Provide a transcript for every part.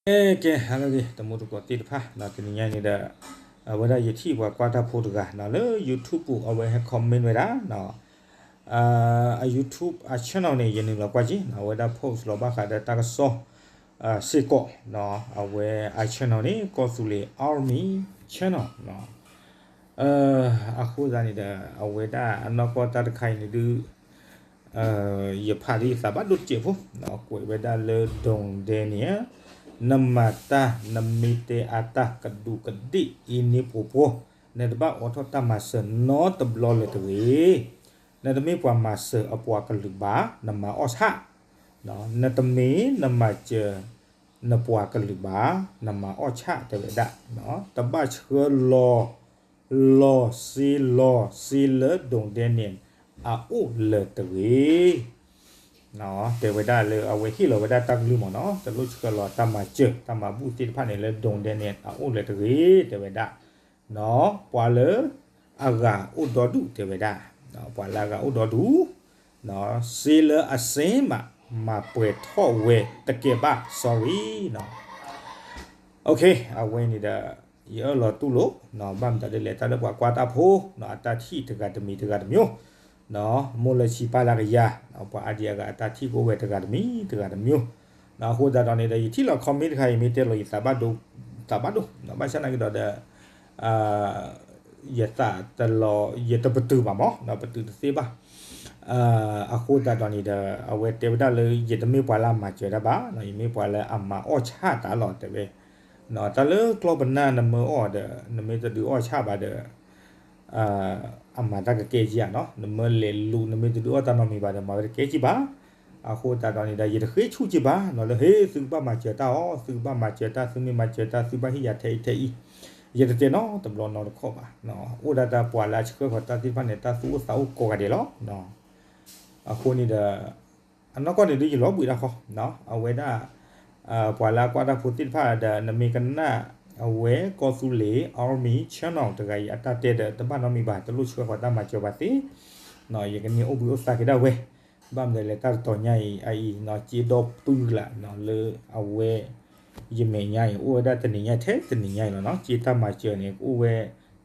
ကဲ ကဲ ဟါလၢအဂ့ၤ တံၤသကိးသ့ၣ်တဖၣ် တနံၤညါန့ၣ်ဒီး အဝဲဒၣ်ယထံၣ်ပှၤကွၢ်တၢ်ဖိတဂၤလၢ YouTube ပူၤ အဝဲဟဲ comment ဝဲဒၣ် အ YouTube အ channel န့ၣ် ယနုာ်လီၤကွၢ်က့ၤ အဝဲဒၣ် post လီၤဘၣ်ဃးဒီးတၢ်ကစီၣ်စ့ၢ်ကီး အဝဲအ channel န့ၣ် ကီၢ်သူလ့ၤ Army Channel အဃိသတးန့ၣ်ဒီး အဝဲဒၣ်အနီၢ်ကီၢ်တၢ်တခါအံၤန့ၣ်ဒုး ယဖးဒ်ယသးဘၣ်ဒိတစဲးဖိ ကွဲးဝဲဒၣ်လၢ ဒုၣ်ဒါန့ၣ် နမၤတၢ် နမ့ၢ်တဲအတၢ်ကဒူးကဒ့ၣ်အ့န့ပှိၤပှီၤ နတဘၣ်အိးထီၣ်တၢ်မၤစၢၤနီတဘျီလၢၤတဂ့ၤ. နတမ့ၢ်ပှၤမၤစၢၤအပှၤကလုာ်ဘၣ် နမၤအီၣ်ဆၣ် နတမ့ၢ်နမၤစၢၤ နပှၤကလုာ်ဘၣ် နမၤအီၣ်ဆၣ်တဲဝဲဒၣ် တဘၣ်ဆှၢလီၤ လီၤစ့လီၤစ့လၢ ဒုၣ်ဒါန့ၣ် အအိၣ်လၢၤတဂ့ၤ တဲဝဲဒၣ်လၢအဝဲဟ့ၣ်လီၤဝဲဒၣ်တၢ်ကလုၢ်မ့ၢ်နီၤ တလိၣ်ဆှၢလီၤတၢ်မၤစၢၤ တၢ်မၤဘူၣ်သ့ၣ်တဖၣ်န့ၣ်လၢ ဒုၣ်ဒါန့ၣ် အအိၣ်လၢၤတဂ့ၤ တဲဝဲဒၣ် ပှၤလၢအဂၤအိၣ်ဒီဒူၣ်တဲဝဲဒၣ် ပှၤလၢအဂၤအိၣ်ဒီဒူၣ် စ့လၢအစ့မး မၤပှဲၤထီၣ်ဝဲတကဲဘၣ် sorry အဝဲန့ၣ်ဒီး ယအၢၣ်လီၤတူၢ်လိာ် ဘၣ်မတၤဒ်လဲၣ် တၢ်လၢပှၤကွၢ်တၢ်ဖိ အတၢ်ထံၣ်တဂၤတမံၤတဂၤတမျိုး မိၢ်လၢဆံပၢ်လၢကယၤ ပှၤအါဒံအါဂၤအတၢ်ထံၣ်ကအိၣ်ဝဲတဂၤတမံၤတဂၤတမျိုး အဃိသတးဒီးန့ၣ်ဒီး ယထံၣ်လီၤ comment တခါ ယမ့ၢ်တဲလီၤယသးဘၣ်ဒိ သးဘၣ်ဒိ ဘၣ်ဆၣ်နာ်က့ၤဒီး ယသးတလီၤ ယတပတုာ်ဘၣ်မး ပတုာ်တသ့ဘၣ် အဃိသတးဒီးန့ၣ်ဒီး အဝဲတဲဝဲဒၣ်လၢ ယတမ့ၢ်ပှၤလၢအမၤစၢၤတၢ်ဘၣ် ယမ့ၢ်ပှၤလၢအမၤအီၣ်ဆၣ်တၢ်လီၤတဲဝဲ တၢ်လၢကျီၢ်ပနၢ်နမၢအီၣ်ဒီး နမ့ၢ်တဒုးအီၣ်ဆၣ်ဘၣ်ဒီး အမၤတၢ်ကကဲကံဧါနီၤ နမၢလဲၤလူၤ နမ့ၢ်တဒုးအီၣ်တၢ်နီတမံၤဘၣ်ဒီး မၤဝဲတကဲကံဘၣ် အဃိသတးဒီးန့ၣ်ဒီး ယတဃ့ဆူၣ်ကံဘၣ်နီၤ လၢဟ့ၣ်သုကဘၣ်မၤစၢၤတၢ်အီၤ သုကဘၣ်မၤစၢၤတၢ် သုမ့ၢ်မၤစၢၤတၢ် သုဘၣ်ဟ့ၣ်ယၤထဲအံၤထဲအံၤ ယတတဲနီတဘျီနီတခီၣ်ဘၣ် အိၣ်ဒၣ်တၢ်ပှၤလၢအဆှၢဃီၤတၢ်သ့ၣ်တဖၣ်န့ၣ် တၢ်သူၣ်အိၣ်သးအိၣ်ကိးဂၤဒဲးလီၤ အဃိန့ၣ်ဒီး အနီၢ်ကီၢ်န့ၣ်ဒုးယလီၤဘှံးတၢ်ဃီ အဝဲဒၣ် ပှၤလၢအကွၢ်တၢ်ဖိသ့ၣ်တဖၣ်ဒီး နမ့ၢ်ကနၣ် အဝဲကီၢ်သူလ့ၤ Army Channel တဂၤအံၤ အတၢ်တဲဒီး တဘၣ်နီတမံၤဘၣ် တလိၣ်ဆှၢဃီၤတၢ်မၤစၢၤဘၣ်သ့ ယကန့ၢ်အိၣ်ဘှံးအိၣ်သါက့ၤဒၣ်ဝဲ ဘၣ်မနုၤလဲၣ် တၢ်တတီၤညါအံၤ အအံၤ စ့ဒီပုၢ်လၢ် လၢအဝဲ ယမဲာ်ညါအံၤ အိၣ်ဝဲဒၣ်တနံၤညါထဲတနံၤညါအံၤလီၤနီၤ စ့တၢ်မၤစၢၤန့ၣ် ကအိၣ်ဝဲ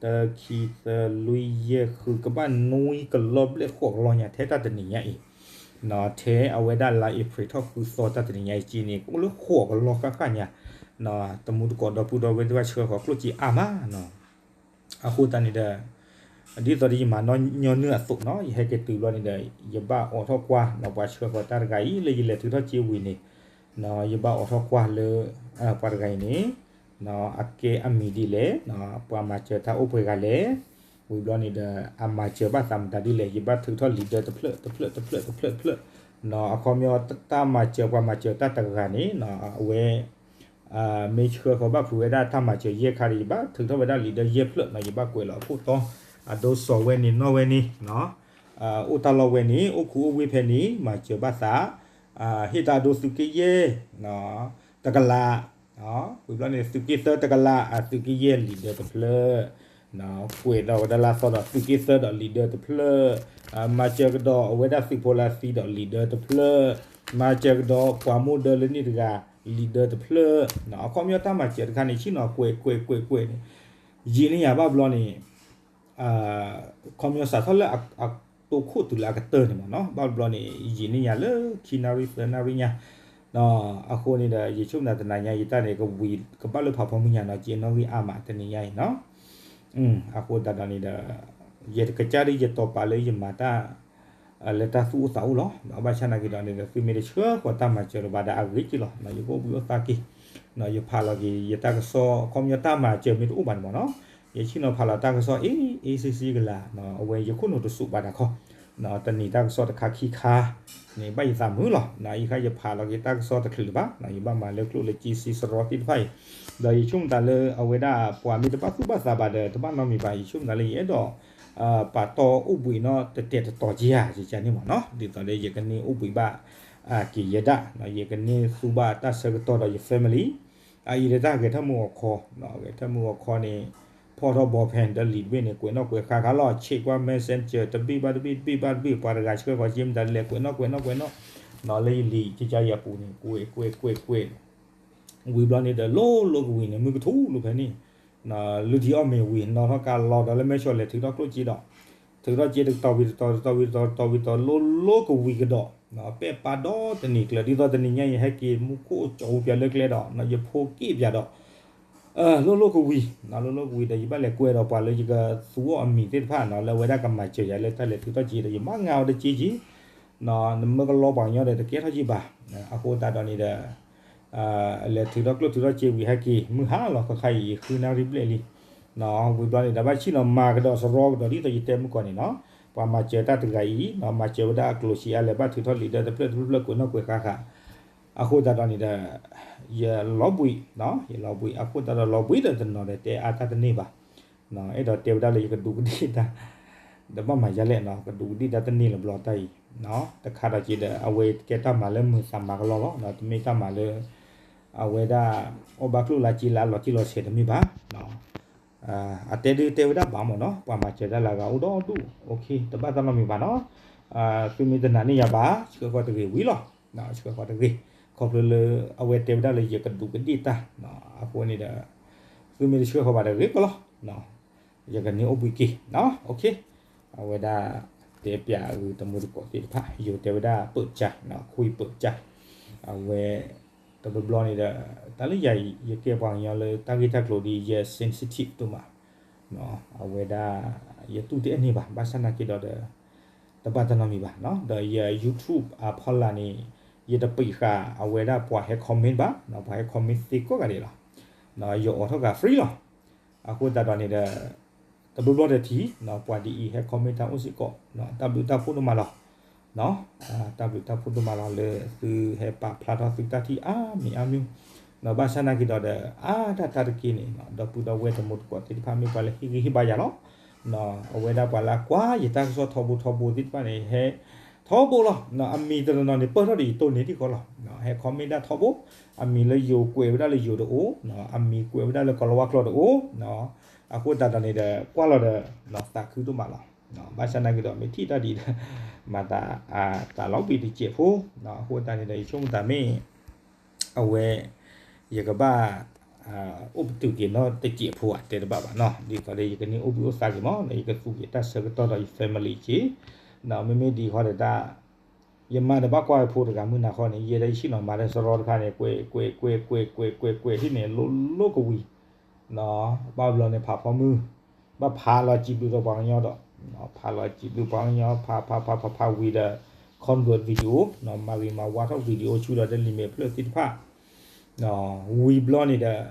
တၢ ခံ သၢ လွံၢ် ယဲၢ် ဃု ကဘၣ်နွံကလီၢ်ဘျဲၣ်ဃိးကလီၢ်ညါ ထဲတၢ်တနံၤညါအံၤ ထဲအဝဲဒၣ်လါအ့ဖြ့ၣ်ထီၣ်ဃုသီတၢ်တနံၤညါအံၤ စ့န့ၣ် ကအိၣ်လၢဃိးကလီၢ်ဃၣ်ဃၣ်ညါ တမူတကိးဒီပုၢ်ဒီဝဲၢ်သ့ၣ်တဖၣ်ဆှၢဃီၤကျိၣ်စ့အါမး အဃိသတးန့ၣ်ဒီး ဒ်သိးဒီးယမၤညီနုၢ်အသိးနီၤ ယဟဲက့ၤတုၤဘျီန့ၣ်ဒီး ယဘၣ်အိးထီၣ်ကွၢ်နီၤ ပှၤဆှၢဃီၤတၢ်တဂၤအံၤ လၢယလဲၤထုးထီၣ်စ့ဝံၤန့ၣ် ယဘၣ်အိးထီၣ်ကွၢ်လၢ ပှၤတဂၤအံၤန့ၣ် အကဲအမံၤဒ်လဲၣ် ပှၤမၤစၢၤတၢ်အိၣ်ပှဲၤဂၤလဲၣ် ဝံၤဘျီန့ၣ်ဒီး အမၤစၢၤဘၣ်သးမတၤဒ်လဲၣ် ယဘၣ်ထုးထီၣ်လံာ်ဒၢတဖျၢၣ် တဖျၢၣ် တဖျၢၣ် တဖျၢၣ် တဖျၢၣ် အခီပညီတၢ်မၤစၢၤ ပှၤမၤစၢၤတၢ်တဂၤန့ၣ် အဝဲ မ့ၢ်ဆှၢဃီၤဘၣ်ဖုးဝဲဒၣ်တၢ်မၤစၢၤယဲၢ်ခါဒီး ယဘၣ်ထုးထီၣ်ဝဲဒၣ်လံာ်ဒၢယဲၢ်ဖျၢၣ်နီၤ ယဘၣ်ကွဲးလီၤအခိၣ်တီ အဒိစီၤဝဲန့ၣ်နီၢ်ဝဲန့ၣ် အိၣ်တၢ်လီၢ်ဝဲန့ၣ် အိၣ်ခူအိၣ်ဝ့ၢ်ဖဲန့ၣ် မၤစၢၤဘၣ်သး ဟ့ၣ်တၢ်အဒိသုးက့ယဲၢ် တကလး ဝံၤဘျီန့ၣ် သုးက့သၢတကလး အသုးက့ယဲၢ်လံာ်ဒၢတဖျၢၣ် ကွဲးဒီးဝဲဒၣ်လၢအသီဒီး သုးက့သၢဒီးလံာ်ဒၢတဖျၢၣ် မၤစၢၤကဒီးအဝဲဒၣ်သုးဖိလၢအသံဒီးလံာ်ဒၢတဖျၢၣ် မၤစၢၤကဒီးပှၤမိၢ်ဒၢလၢန့ၣ်တဂၤ လံာ်ဒၢတဖျၢၣ် အခီပညီတၢ်မၤစၢၤတခါန့ၣ် ဆ့ၣ်နီၤကွဲးကွဲးကွဲးကွဲးန့ၣ် ယံာ်န့ၢ်ယၤဘၣ်ဘျီန့ၣ် ခီပညီစးထီၣ်လၢအတိခိၣ်တုၤလၢအကတၢၢ်န့ၣ်မ့ၢ်နီၤ ဘၣ်ဘျီန့ၣ် ယံာ်န့ၢ်ယၤလၢခံနၣ်ရံၣ်သၢနၣ်ရံၣ်ညါ အဃိန့ၣ်ဒီး ယဆိကမိၣ်တၢ်တနၤညါ ယတၢ်န့ၣ် ကဝံၤကဘၣ်လၢဖးဖီမုၢ်ညါနီၤ က့နီၣ်ဂံၢ်အါမးတနံၤညါအံၤနီၤ အဃိသတးဒီးန့ၣ်ဒီး ယကစၢ်ဒ်ယတီၤပာ်လၢယမၤတၢ် လၢတၢ်သူၣ်အိၣ်သးအိၣ်လီၤ ဘၣ်ဆၣ်နာ်က့ၤဒီးန့ၣ်ဒီး သုမ့ၢ်တဆှၢဃီၤတၢ်မၤစၢၤလၢၤဘၣ်ဒီးအဂ့ၤက့ၤလီၤ ယကအိၣ်ဘှံးအိၣ်သါက့ၤ ယဖးလီၤက့ၤ ယတၢ်ကစီၣ် ခီပညီတၢ်မၤစၢၤမ့ၢ်တအိၣ်ဘၣ်န့ၣ်မ့ၢ်နီၤ ယဆ့ၣ်နီၤဖးလီၤတၢ်ကစီၣ် အ့ အ့စ့စ့ကလာ် အဝဲယခိၣ်နူာ်တစူးဘၣ်တၢ်ခီ တနံၤတၢ်ကစီၣ်တခါခံခါ န့ၣ်ဘၣ်ယသးမုာ်လီၤ အံၤခါယဖးလီၤက့ၤတၢ်ကစီၣ်တချုးလၢၤဘၣ် ယဘၣ်မၤလၢကျိၣ်လၢစ့စ့စရီသ့ၣ်တဖၣ်အံၤ ဒီးယဆိကမိၣ်သးလၢအဝဲဒၣ်ပှၤမ့ၢ်တဘၣ်သူၣ်ဘၣ်သးဘၣ်ဒီး တဘၣ်နီတမံၤဘၣ် ယဆိကမိၣ်သးလၢယအဲၣ်ဒိး ပာ်တီၢ်အိၣ်ဘှံးနီတတဲာ်တတီၤက့ၤဧါ ယကန့ၣ်မ့ၢ်နီၤ ဒ်သိးလၢယကန့ၢ်အိၣ်ဘှံးဘၣ် က့ၤယဲဒၣ် ယကန့ၢ်သူဘၣ်တၢ်ဆၢကတီၢ်ဒီးယ family အအံၤဒီးတၢ်ဂဲၤထၢၣ်မုၢ်ဂီၤခီ ဂဲၤထၢၣ်မုၢ်ဂီၤခီန့ၣ် ဖီၣ်ထီၣ်ဘီဖဲန့ၣ် ဒီးလံာ်တဘ့ၣ်န့ၣ် ကွဲးနီၣ်ကွဲးဃါခါလီၤ ဆဲးကွၢ် messenger တဘ့ၣ်ဘၣ်တဘ့ၣ် တဘ့ၣ်ဘၣ်တဘ့ၣ် ပှၤတဂၤဆှၢဃီၤက့ၤမတၤဒ်လဲၣ် ကွဲးနီၣ်ကွဲးနီၣ်ကွဲးနီၣ် လၢယလံာ်ကကါယၤပူၤန့ၣ် ကွဲးကွဲးကွဲးကွဲးန့ၣ် ဝံၤဘျီန့ၣ်ဒီး လိလိကဝံၤန့ၣ် မုၢ်ကထူၣ်လိာ်ဖဲန့ၣ်, လုၢ်ထံအီၣ်မ့ၤဝံၤ နီၣ်ထီၣ်ကါလီၤဒီးလၢမဲၢ်ဆီးလဲၤထုးထီၣ်ကျိၣ်စ့ဒီး, ထုးထီၣ်စ့တကတီၢ်ဝံၤတတီၤ တတီၤဝံၤတတီၤ တတီၤဝံၤတတီၤ လိလိကဝံၤကဒီး, ပဲာ်ပာ်ဒီတနံၤကျၢၤ ဒ်သိးတနံၤညါအံၤ ဟဲက့ၤမူခိၣ်ကၠီပၠးလၢကျဲဒီး ယဖိက့ၣ်ပၠးဒီး လိလိကဝံၤ, လိလိကဝံၤဒီး ယဘၣ်လဲၤကွဲဒီးပှၤလၢယကသူအီၤအမံၤသ့ၣ်တဖၣ်နီၤ လၢအဝဲဒၣ်ကမၤစၢၤယၤလၢတၢ်လဲၤထုးထီၣ်စ့ဒီး ယမၤငါအီၤတစ့က့ၤ, နမ့ၢ်ကလီပှၤကညီဒီး တကဲထီၣ်က့ၤဘၣ်, အဃိသတးဒီးန့ၣ်ဒီး လဲၤထုးထီၣ်ကျိၣ်ထုးထီၣ်စ့ဝံၤဟဲက့ၤ မုၢ်ဟါလီၤ ခါခါအံၤ ဃုနၣ်ရံၣ်ဘျဲၣ်လံ, ဝံၤဘျီန့ၣ်ဒီး ဘၣ်ဆ့ၣ်နီၤမၤကဒီးစရီကဒီး ဒ်သိးယတဲမုၢ်ကီၢ်န့ၣ်နီၤ, ပှၤမၤစၢၤတၢ်တဂၤအံၤ မၤစၢၤဝဲဒၣ်အကျိၤဆံးအါလဲၣ် ဘၣ်ထုးထီၣ်လံာ်ဒၢတဖျၢၣ်တဖျၢၣ်ဖျၢၣ် ကွဲးနီၣ်ကွဲးဃါဃါ, အဃိသတးဒီးန့ၣ်ဒီး ယလီၤဘှံး, ယလီၤဘှံး အဃိသတးဒီးလီၤဘှံးဒီးတနီၤဒီး တဲအါတၢ်တန့ၢ်ဘၣ်, အဲၣ်ဒိးတဲဝဲဒၣ်လၢယကဒူးကဒ့ၣ်တၢ် ဒီးဘၣ်မၤယါလဲၣ်နီၤ ကဒူးကဒ့ၣ်တၢ်တန့ၢ်လၢၤဘျီတၢ်အံၤ, တခါဒီးက့ၤဒီး အဝဲကဲတၢ်မၤလၢမုာ်သးမၤကလီလီၤ, တမ့ၢ်တၢ်မၤလၢ အဝဲဒၣ် အီၣ်ဘၣ်ကျိၣ်လၢစ့လၢအလီၤတံၢ်လီၤဆဲးတမ့ၢ်ဘၣ်, အတဲဒုတဲဝဲဒၣ်ဘၣ်မ့ၢ်နီၤ ပှၤမၤစၢၤတၢ်လၢအဂၤအိၣ်ဒီဒူၣ်, တဘၣ်တၢ်နီတမံၤဘၣ်နီၤ, သုမ့ၢ်တနာ်န့ၢ်ယၤဘၣ် ဆှၢဃီၤတဂ့ၤဝံၤလီၤ, ဆှၢဃီၤတဂ့ၤ, ခီဖျိလၢ အဝဲတဲဝဲဒၣ်လၢယကဒူးကဒ့ၣ်တၢ်, အဃိန့ၣ်ဒီး သုမ့ၢ်တဆှၢဃီၤဘၣ်တဂ့ၤကလီၤ ယကန့ၢ်အိၣ်ဘှံးက့ၤ, အဝဲဒၣ် တဲပၠးအဂ့ၢ်တမူတကိးသ့ၣ်တဖၣ် ယိၤတဲဝဲဒၣ်ပၢၢ်ကၠၢ်, ခွံပၢၢ်ကၠၢ်, အဝဲ တဘျီဘျီန့ၣ်ဒီး တၢ်လၢယၤအံၤ ယကဲပှၤကညီလၢတၢ်ဂ့ၢ်တၢ်ကျိၤဒီး ယ sensitive ဒိၣ်မး, အဝဲဒၣ် ယတူၢ်တအဲၣ်န့ၢ်ဘၣ် ဘၣ်ဆၣ်နာ်က့ဒီးဒီး တဘၣ်တၢ်နီတမံၤဘၣ်, ဒီးယ YouTube အဖီလာ်န့ၣ် ယတပံးဃာ်အဝဲဒၣ်ပှၤဟဲ comment ဘၣ်, ပှၤဟဲ comment သ့ကိးဂၤဒဲးလီၤ, ယအိးထီၣ်ဃာ် free လီၤ, အဃိသတးဒီးန့ၣ်ဒီး တဘျီဘျီဒီးထံၣ် ပှၤဒ်အံၤ ဟဲ comment တၢ်အိၣ်စ့ၢ်ကီး, တၢ်ဘျုးတၢ်ဖှိၣ်ဒိၣ်မးလီၤ, တၢ်ဘျုးတၢ်ဖှိၣ်ဒိၣ်မးလီၤ လၢသုဟဲပာ်ဖျါထီၣ်သုတၢ်ထံၣ်အါမံၤအါမံၤ, ဘၣ်ဆၣ်နာ်က့ဒီးဒီး အါတၢ်တၢ်တက့ၢ်န့ၣ် ဒီပုၢ်ဒီဝဲၢ်တမူတကိးသ့ၣ်တဖၣ် မ့ၢ်ပှၤလၢဟ့ၣ်ဂံၢ်ဟ့ၣ်ဘါယၤလီၤ, အဝဲဒၣ်ပှၤလၢကွၢ်ယတၢ်ကစီၣ်ထီဘိထီဘိသ့ၣ်တဖၣ်န့ၣ် ဟဲထီဘိလီၤ, အမံၤတနီၤနီၤန့ၣ် ပၢၢ်ထီၣ်ဒီးယတိၢ်န့ၢ်ထံၣ်ဃီလီၤ, ဟဲ comment တၢ်ထီဘိ, အမံၤလၢယိၤကွဲးဝဲဒၣ်လၢယိၤတအိၣ်, အမံၤကွဲးဝဲဒၣ်လၢကီၤလၤဝါကျိာ်တအိၣ်, အဃိသတးဒီးန့ၣ်ဒီး ကွၢ်လီၤဒီး သးခုဒိၣ်မးလီၤ, ဘၣ်ဆၣ်နာ်က့ဒီး မ့ၢ်ထံၣ်တၢ်ဒ်ဒီး မၤသး သးလီၤဘှံးတစဲးဖိ, အဃိသတးန့ၣ်ဒီး ယဆိကမိၣ်သးမ့ၢ် အဝဲ ယကဘၣ် အိၣ်ပတုာ်က့ၤနီတစဲးဖိဧါ တဲတဘၣ်ဘၣ်နီၤ, ဒ်သိးဒီးယကန့ၢ်အိၣ်ဘှံးအိၣ်သါက့ၤမး ဒီးယကသူက့ၤတၢ်ဆၢကတီၢ်ဒီးယ family က့ၤ, မ့မ့ၢ်ဒ်ဃီဒီးတၢ် ယမါဒီးဘၣ်ကွၢ်ဝဲဖိတဂၤမုၢ်နၤဃီန့ၣ် ယဲဒၣ်ယဆ့ၣ်နီၤမၤဒီးစရီတခါန့ၣ် ကွဲးကွဲးကွဲးကွဲးကွဲးကွဲးကွဲးဟံၣ်န့ၣ် လိလိကဝံၤ, ဘၣ်ဘျီန့ၣ်ဖးဖီမုၢ်, ဘၣ်ဖးလီၤစံးဘျုးဒီးပှၤကညီဒီး, ဖးလီၤစံးဘျုးပှၤကညီ ဖးဖးဖးဖးဖးဝံၤဒီး convert video မၤဂ့ၤမၤဝါထီၣ် video ဆူဒီးတၢ်လံာ်မဲာ်ဖျၢၣ်သ့ၣ်တဖၣ်, ဝံၤဘျီန့ၣ်ဒီး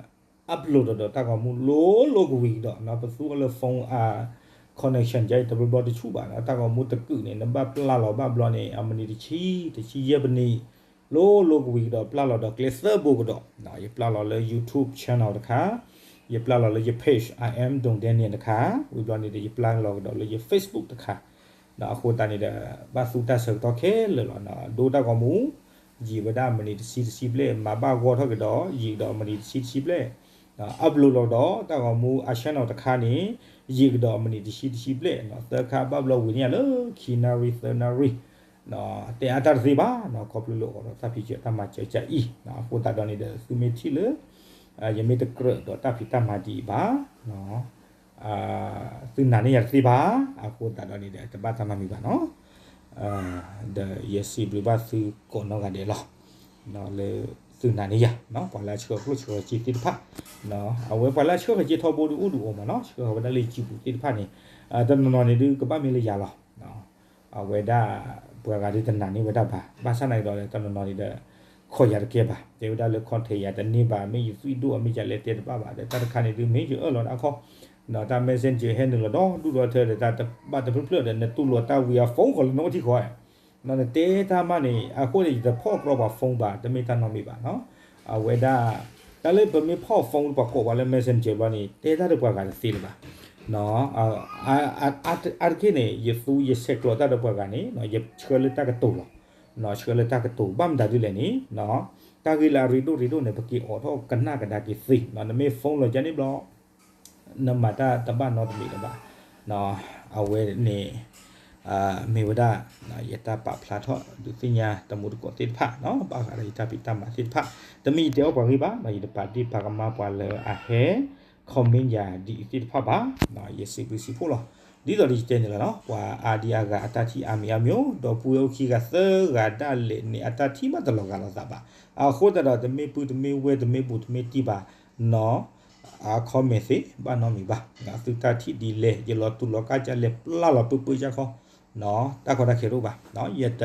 upload ဒီးတၢ်ဂီၤမူလိလိကဝံၤကဒီး ပသူအီၤလၢ phone အ connection ကါအံၤ တဘျီဘျီတဆူၣ်ဘၣ် တၢ်ဂီၤမူတကုာ်န့ၣ် နဘၣ်ပျၢ်လီၤဘၣ်ဘျီန့ၣ် အမံးနံးတဆံ တဆံယဲၢ်မံးနံး လိလိကဝံၤကဒီး ပျၢ်လီၤဒီးကျဲသၢဘိကဒီး, ယပျၢ်လီၤလၢ YouTube channel တခါ, ယပျၢ်လီၤလၢယ page I am Dongdanian တခါ, ဝံၤဘျီန့ၣ်ဒီး ယပျၢ်လီၤကဒီးလၢယ Facebook တခါ, အဃိသတးန့ၣ်ဒီး ဘၣ်သူတၢ်ဆၢကတီၢ်ခဲလၢာ်လီၤ, ဒိတၢ်ဂီၤမူ ယံာ်ဝဲဒၣ်မံးနံးတဆံတဆံဘျဲၣ် မၤဘၣ်ဂီၢ်ထီၣ်ကဒီး ယံာ်ကဒီးမံးနံးတဆံတဆံဘျဲၣ်, upload လီၤကဒီး တၢ်ဂီၤမူအ channel တခါန့ၣ် ယံာ်ကဒီးမံးနံးတဆံတဆံဘျဲၣ်, သၢခါဘၣ်ဘျီဝံၤန့ၣ်လၢခံနၣ်ရံၣ်သၢနၣ်ရံၣ်, တဲအါတၢ်တသ့ဘၣ်, ခီဖျိလၢအိၣ်ဒီးတၢ်ဖံးစၢၤတၢ်မၤစၢၤကါအံၤ, အဃိသတးဒီးန့ၣ်ဒီး သုမ့ၢ်ထံၣ်လၢ ယမ့ၢ်တကြၢးဒီးတၢ်ဖံးတၢ်မၤဒ်အံၤဘၣ် သုနာ်န့ၢ်ယၤတသ့ဘၣ်, အဃိသတးဒီးန့ၣ်ဒီး တဘၣ်တၢ်နီတမံၤဘၣ်နီၤ, ဒီးယစံးဘျုးဘၣ်သုကိးနီၢ်ဂၤဒဲးလီၤ, လၢသုနာ်န့ၢ်ယၤ, ပှၤလၢအဆှၢကျိၣ်ဆှၢစ့သ့ၣ်တဖၣ်, အဝဲပှၤလၢအဆှၢဃာ်စ့ထီဘိဒုးအိၣ်ဒုးအိၣ်မးနီၤ, ဆှၢဃာ်ဝဲဒၣ်လၢယစုပူၤသ့ၣ်တဖၣ်န့ၣ်, တနီၤနီၤန့ၣ်ဒုးကဘၣ်မ့ၢ်လၢယၤလီၤ အဝဲဒၣ် ပှၤဂၤဒုးတနာ်န့ၢ်ဝဲဒၣ်ဘၣ်, ဘၣ်ဆၣ်နာ်က့ဒီး တနီၤနီၤန့ၣ်ဒီး ခိးယၤတကဲဘၣ်, တဲဝဲဒၣ်လၢ contact ယၤတန့ၢ်ဘၣ်, မ့ၢ်ယသွံၣ်ဒိၣ်အမ့ၢ်ယလဲၤတဲတဘၣ်ဘၣ်, ဒီးတၢ်တခါန့ၣ်ဒုး မ့ၢ်ယအၢၣ်လီၤဒၣ်ခီ, ဒီးတၢ် messenger ဟဲနုာ်လီၤဒီဒူၣ်ဒီထၢဒီး တၢ်တဘၣ်တဖျၢၣ်ဖျၢၣ်ဒီး နတူၢ်လိာ်တၢ်ဝံၤအ phone ဃီလၢနအိၣ်ထံဃီ, နတဲတၢ်မးန့ၣ် အဃိန့ၣ် ယတဖီၣ်ကြီပှၤ phone ဘၣ်, တမ့ၢ်တၢ်နီတမံၤဘၣ်နီၤ, အဝဲဒၣ် တၢ်လၢပမ့ၢ်ဖီၣ် phone ပှၤကိးပှၤလၢ messenger ဘျီန့ၣ် တဲတၢ်ဒီးပှၤဂၤတသ့လၢၤဘၣ် အါတက့ၢ်န့ၣ် ယသူယဆဲးကျိးတၢ်ဒီးပှၤဂၤန့ၣ် ယဆှၢလၢတၢ်ကတိၤလီၤ, ဆှၢလၢတၢ်ကတိၤ ဘၣ်မတၤဒ်လဲၣ်န့ၣ် တၢ်ဂ့ၢ်လၢအရ့ဒိၣ်ရ့ဒိၣ်န့ၣ် ပက့ၤအိးထီၣ်ကနၣ်ကဒါက့ၤသ့, နမ့ၢ် phone လီၤကန့ၣ်ဘျီ နမၤတၢ်တဘၣ်နီတမံၤလၢၤဘၣ်, အဝဲန့ၣ် မ့ၢ်ဝဲဒၣ် ယတၢ်ပာ်ဖျါထီၣ်ဒုးသ့ၣ်ညါတမူတကိးသ့ၣ်တဖၣ် ဘၣ်ဃးဒီးယတၢ်ဖံးတၢ်မၤသ့ၣ်တဖၣ်, တမ့ၢ်ယတဲအီၣ်ပှၤဂ့ၢ်ဘၣ်, ယတပာ်ဒ့ၣ်ပာ်ကမၣ်ပှၤလၢအဟဲ comment ယၤဒ်အံၤသ့ၣ်တဖၣ်ဘၣ်, ယစံးဘျုးစံးဖှိၣ်လီၤ. ဒ်သိးဒီးယတဲန့ၣ်လီၤနီၤ, ပှၤအါဒံအါဂၤအတၢ်ထံၣ်အါမံၤအါမံၤ, ဒီပုၢ်ဝဲၢ်အိၣ်ခံဂၤသၢဂၤဒၣ်လဲာ်န့ၣ် အတၢ်ထံၣ်မးတလီၤဂာ်လိာ်သးဘၣ်. အဃိသတးဒီး တမ့ၢ်ပုၢ်တမ့ၢ်ဝဲၢ်တမ့ၢ်ဘူးတမ့ၢ်တံၢ်ဘၣ်နီၤ အ comment သ့ဘၣ်နီတမံၤဘၣ်, သုတၢ်ထံၣ်ဒ်လဲၣ် ယလီၤတူာ်လီၤကာ်ဒ်လဲၣ် ပျၢ်လီၤပၢပၢယၢ်ခီ, တၢ်ကီတၢ်ခဲတ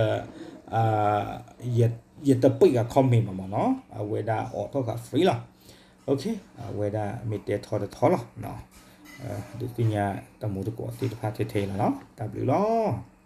အိၣ်ဘၣ်, ယတပှ့ၤဂၤ comment ဘၣ်မ့ၢ်နီၤ, အဝဲဒၣ်အိးထီၣ်ဃာ် free လီၤ. အဝဲဒၣ်မ့ၢ်တဲထီတထီလီၤ, ဒုးသ့ၣ်ညါတမူတကိးသ့ၣ်တဖၣ်ထဲထဲအံၤလီၤနီၤ, တၢ်ဘျုးလီၤ.